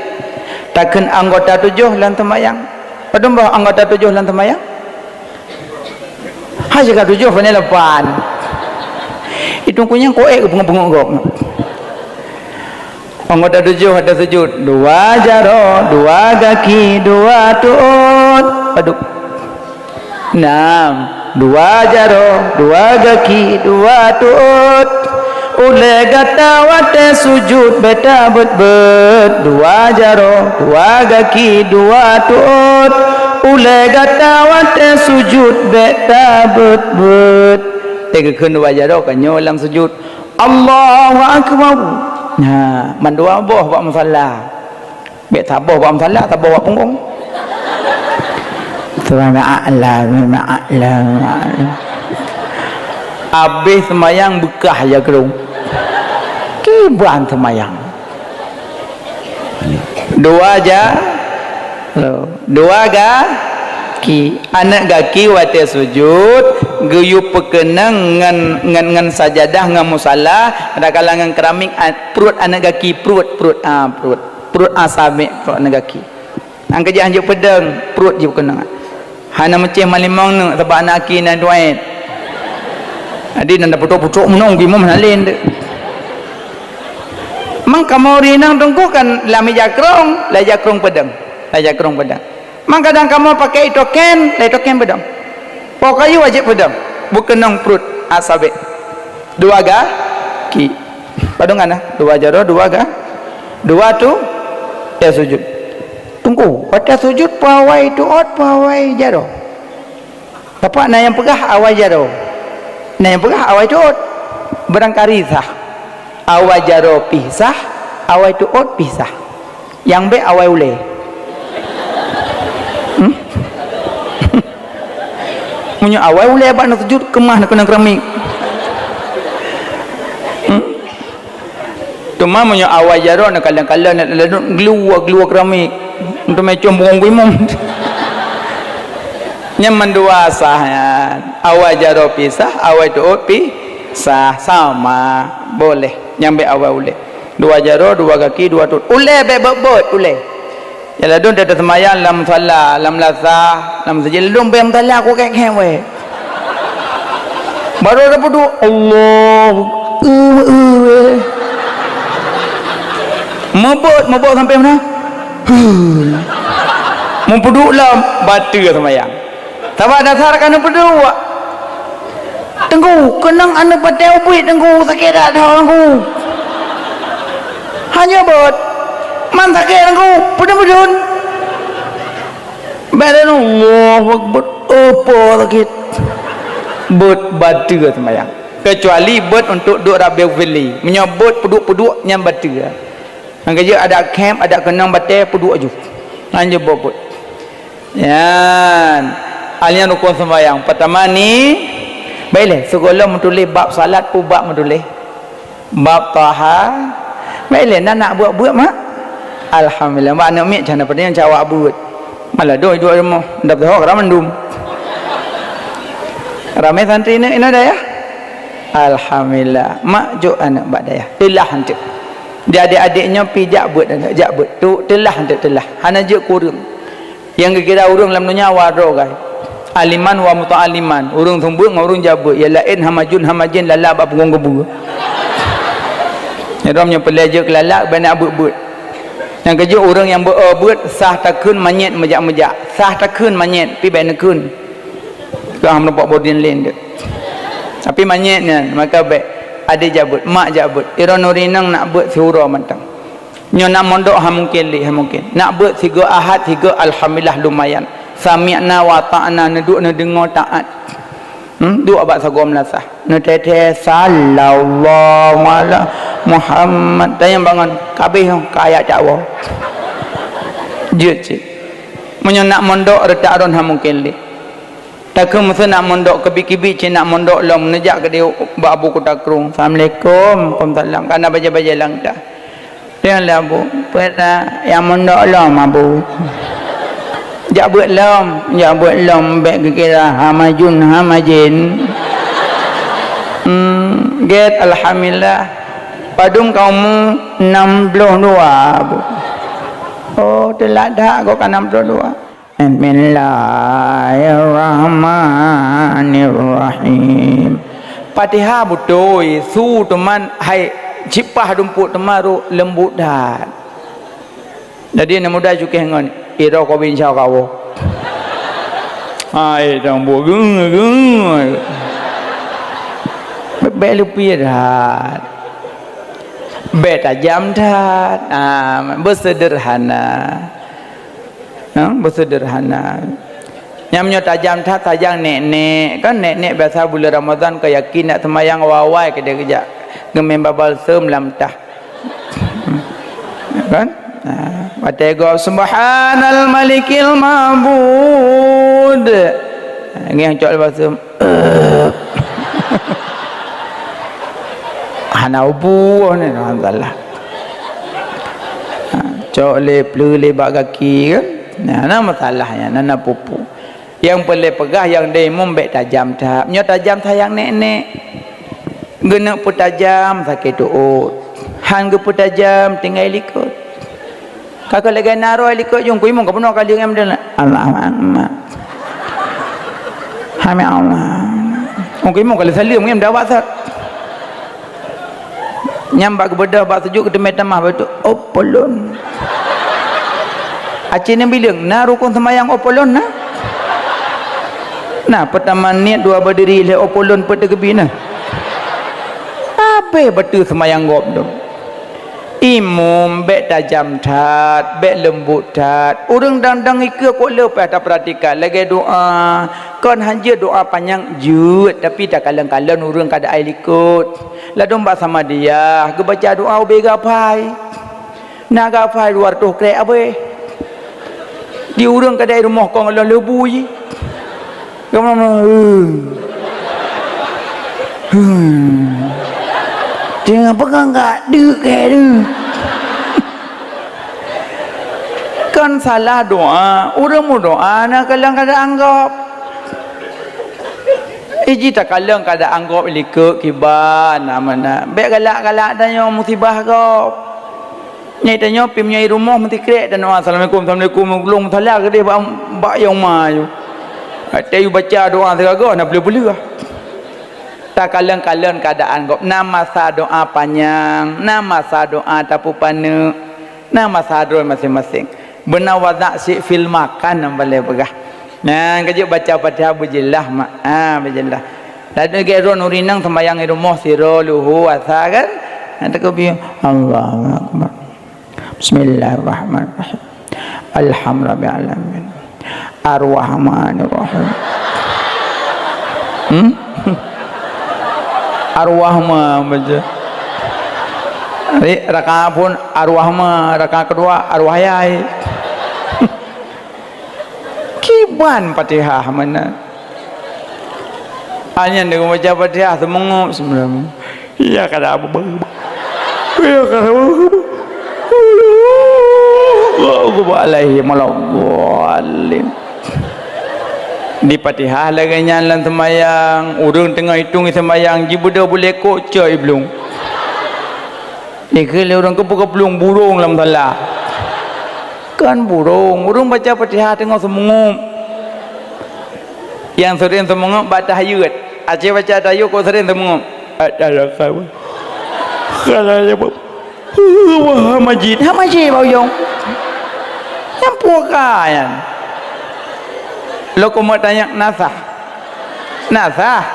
takheun anggota tujoh lam seumbahyang. Padum boh anggota tujoh lam seumbahyang? Hai sigoe tujoh, pane lapan. Itu kunyang koek peungok-peungok gob. Anggota tujoh ada sujud. Dua jaroe, dua gaki, dua tuot. Aduh. Enam. Dua jaroe, dua gaki, dua tuot. Ulèe gata watèe sujud bèk tabeuet-beuet. Dua jaroe, dua gaki, dua tuot. Ulèe gata watèe sujud bèk tabeuet-beuet. Teugeukheun dua jaroe ka nyoe lam sujud. Allahu Akbar. Nah, mandua boh bak musala. Bèk saboh bak musala, saboh bak punggong. Subhanallah, subhanallah. Abéh seumayang beukah ya keudong. Kiban seumayang. Dua ja-, dua gaki. Aneuk gaki watèe sujud, geuyue peukeunong ngon, ngon, ngon sajadah, ngon musala, kadang-kadang ngon keramik, a-, pruet aneuk gaki, pruet, pruet, ah, pruet. Pruet asabek pruet aneuk gaki. Nyang keujih hanjeuet peudong, pruet jih peukeunong. Hana meucéh malimong neuk, sabab aneuk gaki na duet. Jadi, na putok-putok meunoe, geumoe meunan lé. Mang kamoe rinang teungku kan lam ija krong, lam ija krong peudong. Lam ija krong peudong. Mang kadang kamoe pakai itoken, lam itoken peudong. Po kayu wajéb peudong. Beukeunong pruet asabek. Dua gaki. Padum kana? Dua jaroe, dua ga-, dua tu, ya sujud. Teungku, watèe sujud peue awai tuot, peue awai jaroe? Bapak na nyang peugah awai jaroe, na nyang peugah awai tuot. Barangkali sah. Awai jaroe pih sah, awai tuot pih sah. Nyang bèk awai ulèe. Hmm? Meunyoe awai ulèe bak na sujud, keumah na keunong keramik. Hmm? Teuma meunyoe awai jaroe na kalon-kalon na ladôm gluwa-gluwa keramik. Untuk meucom bungong imum. Nyan mandua sah nyan. Awai jaroe pih sah, awai tuot pih sah. Sama. Boleh. Nyang bèk awai ulèe. Dua jaroe, dua gaki, dua tuot. Ulèe bèk beuet-beuet, ulèe. Ya ladôm teuseumbahyang lam musala, lam lasa, lam meuseujid, ladôm bèe musala ku kèk-kèk wèe. Baru tapeuduek, Allahu, eu, eu, wèe. Meubeuet, meubeuet sampoe meunan. Huh. Meupeuduek lam, bateue seumbahyang. Sabab dasar ka neupeuduek. Teungku, keunong aneuk batèe ubit, Teungku, sakét that, Teungku. Hana beuet. Man sakét, Teungku, peudeueng-peudeueng. Bèk lôn, Allahu Akbar. Apa sakét? Beuet bateue seumbahyang. Kecuali beuet untuk duek Rabbighfirli. Meunyoe beuet peuduek-peuduek nyan bateue. Nyang keujeuet adak khém, adak keunong batèe, peuduek aju. Nyan jeuet beuet-beuet. Nyan. Alèh rukon seumbahyang. Peurtama ni, baik lé, sigohlom meutuléh bab salat, peue bab meutuléh? Bab taha-, baik lé, na nak beuet-beuet, mak? Alhamdulillah, bak aneuk miet cah na peudeh nyang cawak buet. Malah doi duek rumoh, dap teuhok ramandum. Ramé santri inong, inong dayah. Alhamdulillah, mak jok aneuk bak dayah. Teulah anteuk. Di adék-adék nyoe pi jak beuet aneuk, jak beuet. Tu teulah anteuk teulah. Hana jeuet kureueng. Nyang geukira ureuëng lam donya wa droe gai. Aliman wa muta'aliman, ureuëng seumeubeuet ngon ureuëng jak beuet, ya laén hamajun hamajén lala bak punggong keubue. Nyoe nyoe peulée jeuet keu lala bèk na beuet-beuet. Nyang keujeuet ureuëng nyang beu-, beuet sah takheun manyét meujak-meujak, sah takheun manyét pi bèk neukheun. Kah meureumpok bodin lén deuek. Tapi manyét nyan maka bèk adé jak beuet, mak jak beuet. Iron nuri inong nak beuet siuroe mantong. Nyoe nak mondok ha mungken lé, ha mungken. Nak beuet sigoe ahad, sigoe alhamdulillah lumayan. Sami'na wa ata'na, neuduek neudeungoe taat. Hmm, duek bak sagoe meulasah. Neuteuntèe sallallahu ala Muhammad. Tanyong bangon, kabeh nyoe ka ayat cak woe. Jeuet cit. Meunyoe nak mondok reutak ron ha mungken lé. Takheun meuseu nak mondok keubiet-keubiet cit nak mondok lom neujak keudéh bak Abu Kuta Krueng. Assalamualaikum. Waalaikumsalam. Kana bajèe-bajèe lam tah. Dia lah, Bu, peue na nyang mondok lom, Abu. Jak beuet lom, jak beuet lom, bèk geukira hamajun hamajén. Hmm, gét, alhamdulillah. Padum ka umu? Enam puluh dua, Bu. Oh, teulat that, kok ka enam puluh dua. Bismillahirrahmanirrahim. Fatihah beutôi, su teuma hai cipah dumpuk teuma ru leumbut that. Jadi aneuk muda cukéh ngon iro ko bin syau kawo. Hai dong bu geng geng. Bèk leupie that. Bèk tajam that. Ah, beuseuderhana. Ha, beuseuderhana. Nyang meunyoe tajam that, tajang nek-nek. Kan nek-nek biasa buleuen Ramadhan ka yakin nak seumayang awai-awai keudeh geujak ngeumeng babah seum lam tah. Kan? Ha, watèe gob, "Subhanal Malikil Ma'bud." Ha, ngieng cok babah seum. Hana ubu ni, hana masalah. Ha, cok lé, pleu lé bak gaki kan. Nah, na masalah nyan, na, na pupu. Nyang peureulèe peugah nyang deuh imum bèk tajam that. Nyoe tajam that nyang nek-nek. Geuneuk peutajam sakét tuôt. Han geupeutajam tinggai likot. Ka keuh lagèe na roh likot jong ku imum ka bunoe kali ngon meudeungon. Allahu Akbar. Hami Allah. Mungkin imum kali saleuem ngon dawa sat. Nyang bak geubeudôh bak sujud geuteumé tamah bak tu, "Opolon." Aci neubileung, na rukon seumayang opolon na? Na, peutama niet, dua badiri, lhèe opolon peuet teugeubina. Abéh bateue seumayang gob dum. Imum bèk tajam that, bèk leumbot that. Ureueng dang-dang ikeue kok le payah tapeuratikan lagèe doa. Kon hanjeuet doa panyang jeuet, tapi takalon-kalon ureueng keuadaan likot. Ladôm bak Samadiyah geubaca doa ubé gapai. Na gapai dua reutôh krek abéh. Di ureueng keuadaan rumoh kong lôn leubui. Kamoe, hmm. Hmm. Jangan pegang kak, deuk kek tu. Kan salah doa, ureueng meudoa na kalon keuadaan gob. Iji takalon keuadaan gob likot kiban na meunan. Bèk galak-galak tanyoe musibah gob. Nyan tanyoe pih meunyoe i rumoh meusikrek dan doa, "Assalamualaikum, assalamualaikum," ulôn meusalah keudeh bak, bak yong ma yôh. Watèe yôh baca doa sigoe-goe na peuleueh-peuleueh. Takalon-kalon keuadaan gob, na masa doa panyang, na masa doa tapeupaneuk, na masa droe maséng-maséng. Beuna wazak syiek fil makan nyang paleng peugah. Nyan ka jeuet baca Fatihah beujeulaih mak. Ha, beujeulaih. Lalu gèt droe nuri nang sembahyang di rumoh sidroe luhu asa kan? Nyan takbir. Allahu Akbar. Bismillahirrahmanirrahim. Alhamdulillahirabbil alamin. Arrahmanirrahim. Hmm? Arwahma baca. Jadi, rakaat pun arwahma, rakaat kedua arwah yai. Kiban Fatihah meunan. Hanya dengan baca Fatihah seumengok seumeurang. Iya kada apa. Iya kada apa. Allahu Akbar, alaihi waladhdallin. Di Fatihah lagée nyan lam seumayang, ureuëng teungoh itong seumayang, jibeudôh bulée kok cok iblueng. Ikheun lé ureuëng keupeue keupeulung burông lam salah. Kan burông, ureuëng baca Fatihah teungoh seumeungeueb. Nyang seuring seumeungeueb bak tahayut. Aci baca tahayut kok seuring seumeungeueb. Ada sawa. Kalau ya, Pak. Wah, majid. Ha majid bak ujong. Nyang puka nyan. Lo komat tanya nasah. Nasah.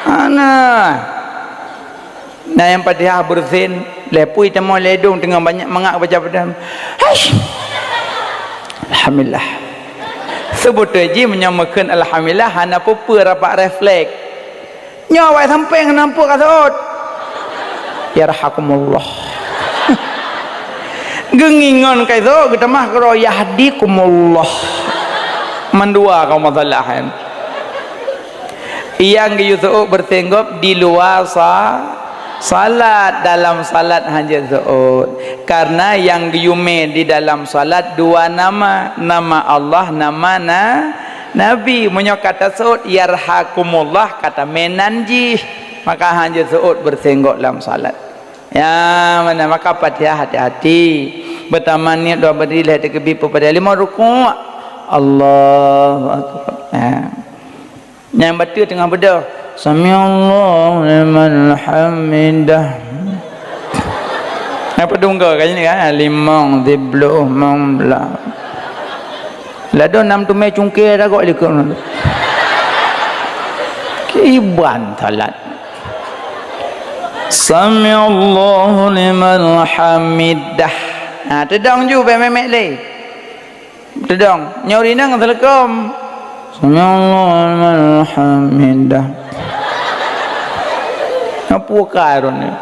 Ana. Na nyang Fatihah beureusin, lhée pui teuma lé dong teungoh banyak mangat baca Fatihah. Haish! Alhamdulillah. Seubeutoe jih meunyoe meukeun alhamdulillah hana peue-peue rapat refleks. Nyoe awai sampéng hana peue ka seuôt. Yarhakumullah. Geungingon ka seuôt geutamah keudroe yahdikumullah. Mandua kamoe masalah nyan. Nyang geuyue seuôt beureusin gob di luwa sa-, salat, dalam salat hanjeuet seuôt. Karena nyang geuyue mé di dalam salat dua nama, nama Allah, nama na-, Nabi. Meunyoe ka taseuôt yarhakumullah, ka tamé nan jih, maka hanjeuet seuôt beureusin gob lam salat. Ya, mana maka Fatihah hati-hati. Beutaman niet dua berdiri, lhée teukeubit peupadahai, limong rukuk. Allahu Akbar. Ya. Nyang bateue teungoh beudôh, "Samiallahu liman hamidah." Apa dungga kan ini kan? Limong, sibloh, mong blah. Ladôm nam teumé cungké dah gok likot. Kiban salat. "Samiallahu liman hamidah." Ha, teudong ju bèk mèmèk lé. Teudong, nyoe rinang seuleukom. "Samiallahu liman hamidah." Nyoe puka rot nyoe.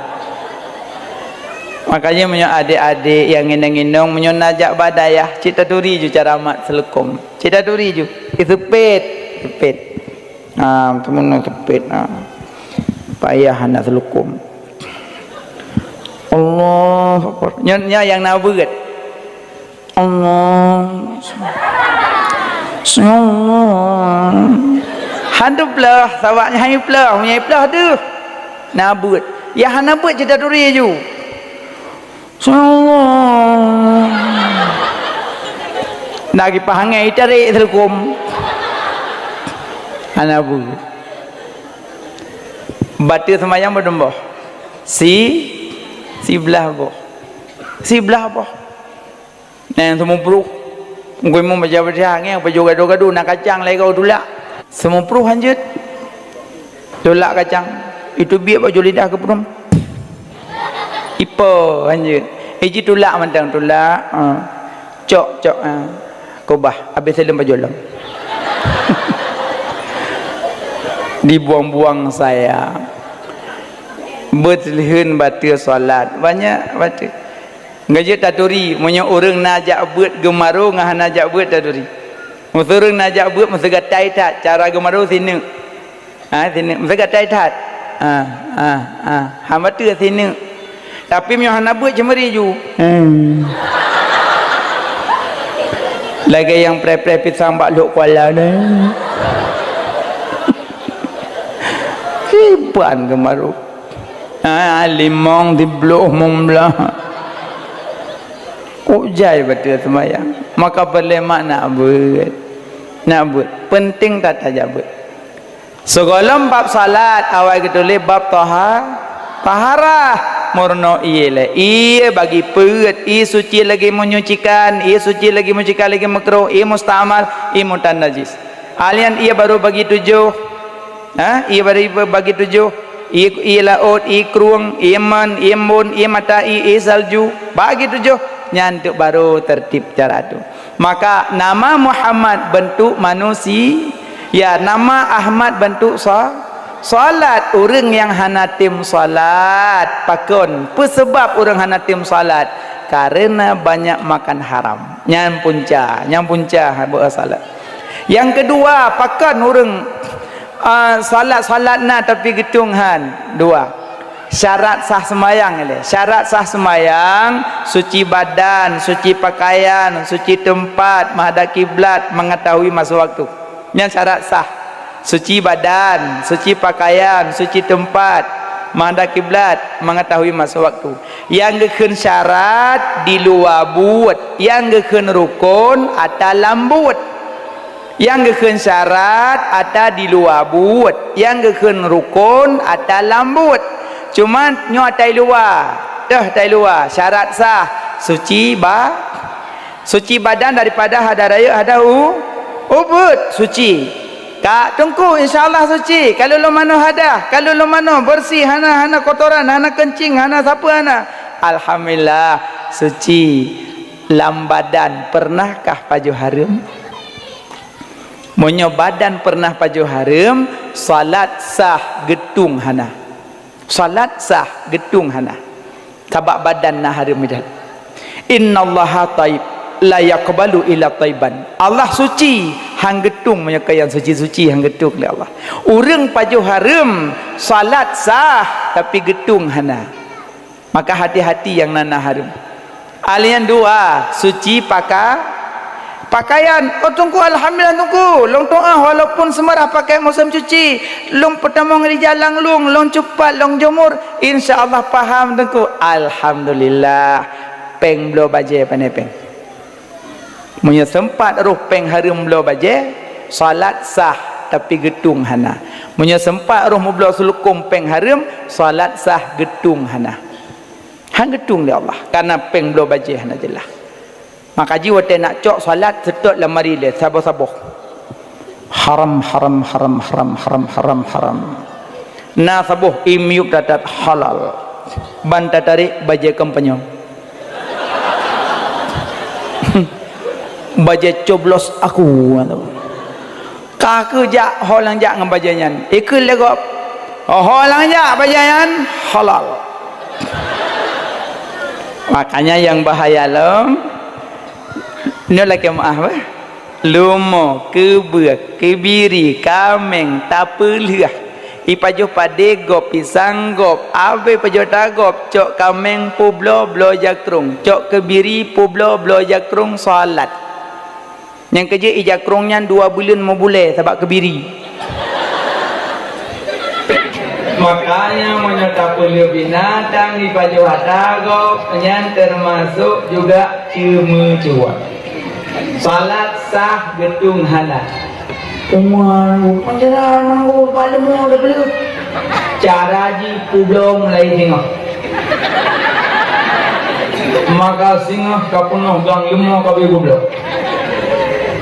Makanya meunyoe adék-adék nyang inong-inong, meunyoe na jak bak dayah, cit taturi ju cara mat seuleukom. Cit taturi ju. Iseupet, seupet. Ha, teumeunoe seupet. Ha. Payah hana seuleukom. Allahu Akbar. Nyoe, nyoe nyang na beuet. Allah. Allah. Hantu pleuh, sabab nyan hantu pleuh, meunyo pleuh deuh. Na beuet. Ya hana beuet cit taturi ju. Allah. Dah kipah angén itarek seuleukom. Hana beuet. Bateue seumayang padum boh? Si, siblah boh. Siblah boh. Nyang seumupruh. Mungken meubaca Fatihah ngieng pajoh gado-gado na kacang lagèe tulak. Seumupruh hanjeuet. Tulak kacang. Itu biet pajoh lidah keupeurum. Ipo hanjeuet. Iji tulak mantong tulak. Ha. Cok, cok. Ha. Kobah. Habis saleuem pajoh lom. Dibuang-buang saya. Beuteuheun bateue salat. Banyak bateue. Ngeujeuet taturi, meunyoe ureuëng na jak beuet geumaro ngon hana jak beuet taturi. Meuseu ureuëng na jak beuet meuseugatai that, cara geumaro sineuk. Ha, sineuk meuseugatai that. Ha, ha, ha. Hana teu sineuk. Tapi meunyoe hana beuet ceumeuri ju. Hmm. Lagèe nyang preh-preh pisang bak lhok kuala nyan. Kiban geumaro. Ha, limong sibloh mong blah. Kok jai bateue seumayang. Maka peureulée mak nak beuet. Nak beuet. Penting that tajak beuet. Sigohlom bab salat, awai geutuléh bab taha-, taharah. Meurunoe ié lé. Ié bagi peuet, ié suci lagi menyucikan, ié suci lagi menyucikan lagi makruh, ié mustamal, ié mutan najis. Alian ié baru bagi tujoh. Ha? Ié bari bagi tujoh, ié, ié laôt, ié krueng, ié man, ié embôn, ié mata ié, ié salju, bagi tujoh, nyan teuk baru tertib cara tu. Maka nama Muhammad bentuk manusia, ya, nama Ahmad bentuk sa-, salat. Ureuëng nyang hana tem salat, pakon? Peusebab ureuëng hana tem salat? Karena banyak makan haram. Nyan punca, nyan punca buet salat. Nyang keudua, pakon ureuëng, a, salat-salat na tapi geutueng han? Dua. Syarat sah seumayang ilée. Syarat sah seumayang, suci badan, suci pakaian, suci teumpat, meuhadap kiblat, mengetahui masa waktu. Nyan syarat sah. Suci badan, suci pakaian, suci teumpat, meuhadap kiblat, mengetahui masa waktu. Nyang geukheun syarat di luwa buet, nyang geukheun rukon ata lam buet. Nyang geukheun syarat ata di luwa buet, nyang geukheun rukon ata lam buet. Cuma nyoe ata luwa, teuh ata luwa, syarat sah, suci ba-, suci badan daripada hadas rayeuk, hadas u-, ubeuet, suci. Ka Teungku, insya Allah suci. Ka lôn manoe hadas, ka lôn manoe beureusi, hana, hana kotoran, hana keuncing, hana sapeue, hana. Alhamdulillah, suci. Lam badan pernahkah pajoh hareuem? Meunyoe badan pernah pajoh hareuem, salat sah, geutung hana. Salat sah, geutung hana. Sabab badan na hareuem i dalam. "Innallaha thayyib, la yaqbalu illa thaiban." Allah suci, han geutung meunyoe kon nyang suci-suci, han geutung lé Allah. Ureuëng pajoh hareuem, salat sah, tapi geutung hana. Maka hati-hati nyang na, na hareuem. Alian dua, suci paka-, pakaian. Oh, Teungku, alhamdulillah, Teungku. Lôn tu'oh, walaupun seumeurah pakai musém cuci, lôn peutamong rijal lam lueng, lôn cupat, lôn jemur. Insya Allah paham, Teungku. Alhamdulillah. Péng bloe bajée, pane péng. Meunyoe seumpat roh péng hareuem bloe bajée, salat sah, tapi geutung hana. Meunyoe seumpat roh meubloe seulukôm péng hareuem, salat sah, geutung hana. Han geutung lé Allah, kareuna péng bloe bajée hana jeulaih. Maka jih watée nak cok salat, seutôt lam ari lé, saboh-saboh. Haram, haram, haram, haram. Na saboh i miyueb that-that halal. Ban tatarék bajée kampanye. Bajée coblos aku. Ka keu jak, ho nyang jak ngon bajée nyan. Ikheun lé gob, ho nyang jak bajée nyan halal. Makanya nyang bahaya lom, nyoe lakée meuáh bah. Leumo, keubeuet, keubiri, kaméng, tapeuleueh. Ipajoh padé gob, pisang gob, abée pajoh tagob, cok kaméng peubloe-bloe jakrong, cok keubiri peubloe-bloe jakrong, salat. Nyang keujeuet i jakrong nyan dua buleuen meubulée sabab keubiri. Makanya meunyoe tapeuleueh binatang ipajoh ata gob, nyan teumasok juga ceumeucue. Salat sah geutung hana. Umat, panjara manggu, bak leumô tapeuleueh. Cara jih peubloe mulai singoh. Maka singoh ka peunoh gang leumô ka beuh peubloe.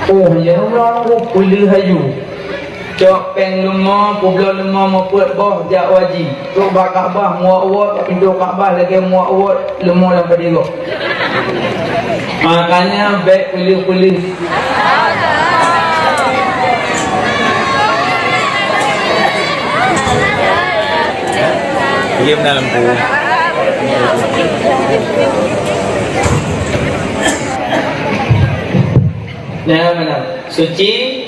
Oh, ya Allah, oh, peuleueh laju. Cok péng leumô, peubloe leumô meupeuet boh jak u haji. Trok bak Ka'bah, muwak uwot bak pintoe Ka'bah lagée muwak uwot leumô lam padé gob. Makanya bék peuleueh-peuleueh. Diam dalam ku. Nah, mana? Suci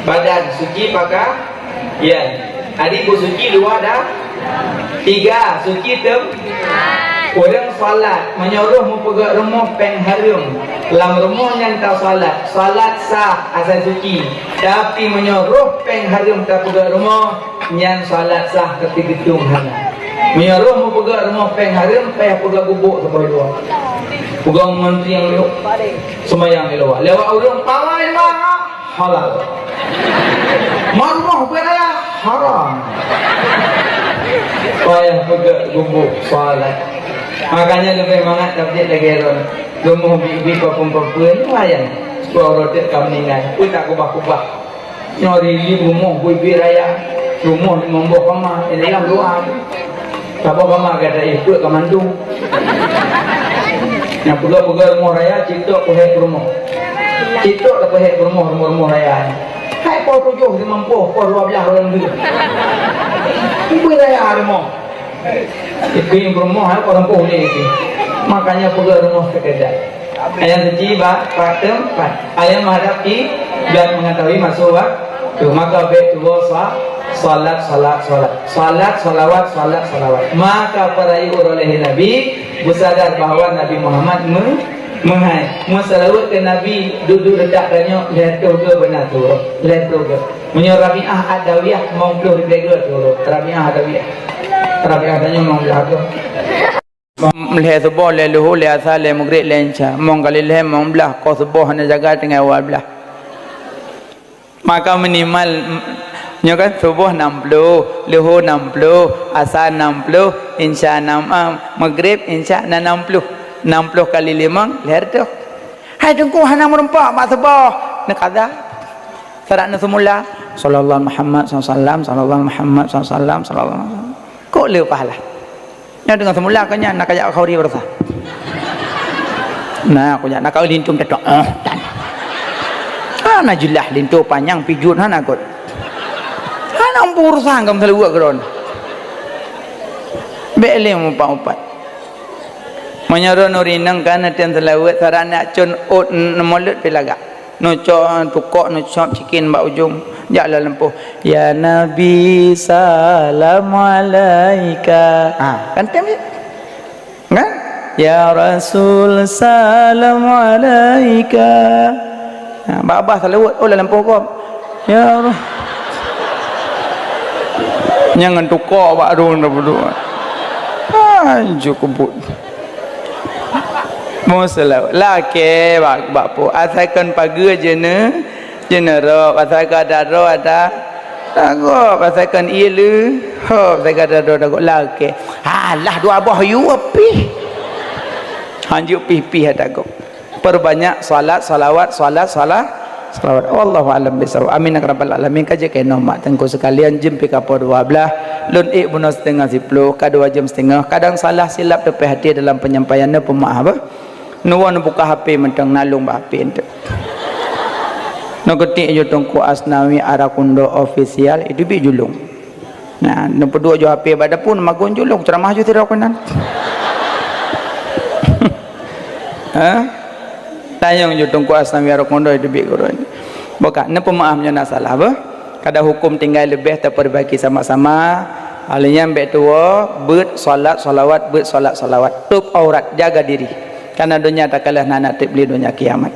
badan, suci pakaian. Jadi, beusuci luwa dan tiga, suci tem-, ureuëng salat, meunyoe roh meupeugét rumoh péng hareuem, lam rumoh nyan tasalat, salat sah asai suci. Tapi, meunyoe roh péng hareuem tapeugét rumoh, nyan salat sah, tapi geutung hana. Meunyoe roh meupeugét rumoh péng hareuem, payah peugét gubuk saboh luwa. Peugét ngon tiang lhok, seumayang di luwa. Lewat ureuëng, pawai, Mak! Halal. Marwah beuraya, haram. Payah peugét gubuk salat. Makanya leubeh mangat tabjek lagée droe. Rumoh bibi papeuen-papeuen, lumayan. Dua uroe teuk ka meuninggai. Peue tak kubah-kubah. Nyoe di rumoh bui-bui raya. Rumoh limong boh kama, di dalam luwa. Saboh kama gata éh peuet ka mandum. Nyang peugah-peugah rumoh raya, cit tok peuhek peurumoh. Cit tok dak peuhek peurumoh, rumoh-rumoh raya. Hai poh tujoh, limong poh, poh dua belas ureuëng deuh. Bui raya rumoh. Itu yang peurumoh, hai poh lampôh lé itu. Makanya peugah rumoh sekedar. Ayat suci ba, patem, pat. Ayat menghadap kiblat mengetahui masuk waktu. Maka bék tuwoe sa-, Salat, salat, salat. Salat, salawat, salat, salawat. Maka para uroe lheueh Nabi beusadar bahwa Nabi Muhammad me-, meuhai. Meuseulaweuet keu Nabi dudu reudak tanyoe lhèe toh geu beuna turot. Lhèe toh geu. Meunyoe Rabi'ah Adawiyah limong ploh ribèe geu turot. Rabi'ah Adawiyah. Rabi'ah tanyoe limong blah geu. Lhèe suboh, lhèe luho, lhèe asa, lhèe mugreb, lhèe insya. Limong kali lhèe, limong blah. Koh suboh hana jaga tinggai dua blah. Maka minimal, m-, nyoe kan suboh nam ploh, luho nam ploh, asa nam ploh, insya nam, ah, mugreb, insya na nam ploh. Nam ploh kali limong, lhèe reutôh. Hai Teungku, hana meureumpok bak suboh. Neukada. Sarat neuseumula. Sallallahu Muhammad sallallahu alaihi wasallam, sallallahu Muhammad sallallahu alaihi wasallam, sallallahu alaihi wasallam. Kok le pahala? Nyan deungon seumula keu nyan, na kajak khauri beurasa. Nah, kujak na kau lintung tetok. Oh, tan. Hana jeulaih linto panyang pijot hana kot. Hana urusan kamu seulaweuet keudroe. Bèk lé mupat-mupat. Meunyoe droeneuh rineng kan neutem seulaweuet, sarat neucon ôt n-, mulod pih lagak. Neucok tukok, neucok cikin bak ujong, jak lam lampôh. Ya Nabi, salam alaika. Ha, kan tem je. Kan? Ya Rasul, salam alaika. Ha, babah seulaweuet, oh, lam lampôh gob. Ya Ra-, nyan ngon tukok bak rung dah beudua. Ha, ju kebut. Meuseulaweuet. Lakèe bak, bak po. Asakan pageue jeuneu, jeuneu rok. Asakan ada rok, ada ragok. Asakan ié leuhop. Asakan ada rok, ragok. Lakèe. Alah, dua boh yue pih. Hanjeuet pih-pih ada gob. Perbanyak salat, salawat, salat, salat, salawat. Wallahu a'lam bishawab. Amin ya rabbal alamin. Ka jeuet keunoe mak teungku sekalian, jeuem pih ka poh dua blah. Lôn ék bunoe siteungoh siploh, ka dua jeuem siteungoh. Kadang salah silap teupeh hati dalam penyampaian, neupeumaaf, bah. Neuwoe neubuka H P mantong, nalong bak H P enteuk. Neuketik ju Teungku Asnawi Arakundo Official, itu bit julong. Nah, neupeuduek ju H P bak dapu, neumagun julong, ceramah ju sidroe keunan. Ha? Tanyong ju Teungku Asnawi Arakundo itu bit gurun. Bukan, neupeumaaf nyoe na salah, bah. Kada hukum tinggai leubeh taperbaiki sama-sama. Alèh nyan bèk tuwoe, beuet salat salawat, beuet salat salawat. Tôb aurat, jaga diri. Karena donya takalon hana trép lé donya kiamat.